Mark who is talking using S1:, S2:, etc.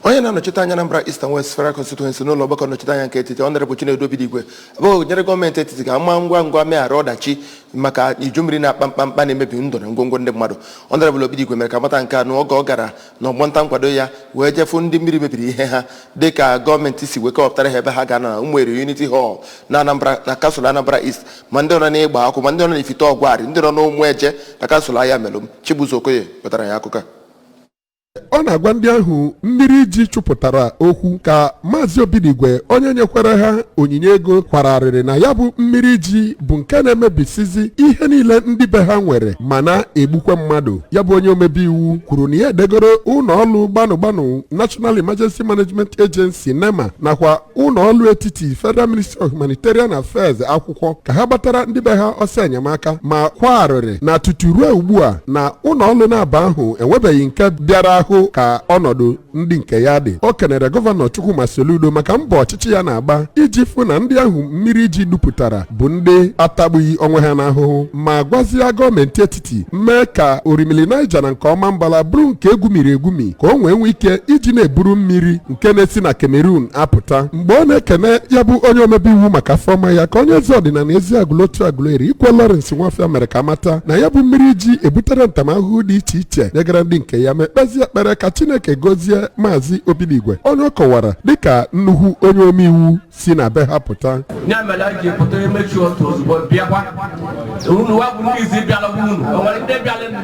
S1: Onye na-anọchite anya Anambra East and West Federal Constituency n'ụlọ ọgbakọ nnọchite anya nke etiti, Honorable Chinedu Obidigwe, abụghị nyere gọọmenti etiti ka ama ngwa ngwa meghara ọdachi maka iju mmiri na-akpa mkpamkpa na-emebi ndụ na ngwongwo ndị mmadụ. Honorable Obidigwe mere ka mata nke a n'oge ọ gara n'ọgbọ nta nkwado ya wee jefu ndị mmiri mebiri ihe ha, dịka gọọmenti si wee kewapụtara ha ebe ha ga-anọ na Ụmụeri Unity Hall na Anambra, na kansụl Anambra East, ma ndị nọ n'Ịgba Akwụ, ma ndị nọ n'Ifite Ọgwarị, ndị nọ n'Ụmụeje na kansụl Ayamelụm. Chibuzo Okoye wetara ya akụkọ a.
S2: Ọ na-agwa ndị ahụ mmiri iji chụpụtara okwu ka Maazị Obidigwe, onye nyekwara ha onyinye ego, kwararịrị na ya bụ mmiri ji bụ nke na-emebisizi ihe niile ndị be ha nwere ma na-egbukwa mmadụ. Ya bụ onye omebe iwu kwuru na ya edegoro ụlọ ọrụ gbanụ gbanụ National Emergency Management Agency, NEMA, nakwa ụlọ ọrụ etiti Federal Ministry of Humanitarian Affairs akwụkwọ ka ha gbatara ndị be ha ọsọ enyemaka, ma kwarịrị na tutu ruo ugbu a na ụlọ ọrụ na-aba ahụ enwebeghị nke bịara ahụ ka ọnọdụ ndị nke ya dị. O kenere Gọvanọ Chukwuma Soludo maka mbọ ọchịchị ya na-agba iji fụ na ndị ahụ mmiri ji dupụtara bụ ndị atagbughị onwe ha n'ahụhụ, ma gwazie gọọmenti etiti mee ka orimili Niger na nke ọma mbala bụrụ nke egwumiri egwumi, ka o nwee nwee ike iji na-eburu mmiri nke na-esi na Cameroon apụta. Mgbe ọ na-ekene ya bụ onye omebe iwu maka afọma ya, ka onye eze ọdịnala Eziagụlụ otu Agụleri, Igwe Lawrence Nwafịa, mere ka amata na ya bụ mmiri ji ebutere ntamahụhụ dị iche iche nyegara ndị nke ya, ma ekpezie ekpere ka Chineke gozie Maazị Obidigwe, onye ọ kọwara dịka nnukwu onye omeiwu si na be ha pụta.
S3: Ya mere anyị ji pụta emechi otu ozugbo bịakwa unu wa bụ ndị izi bịara unu o nwere ndị bịara.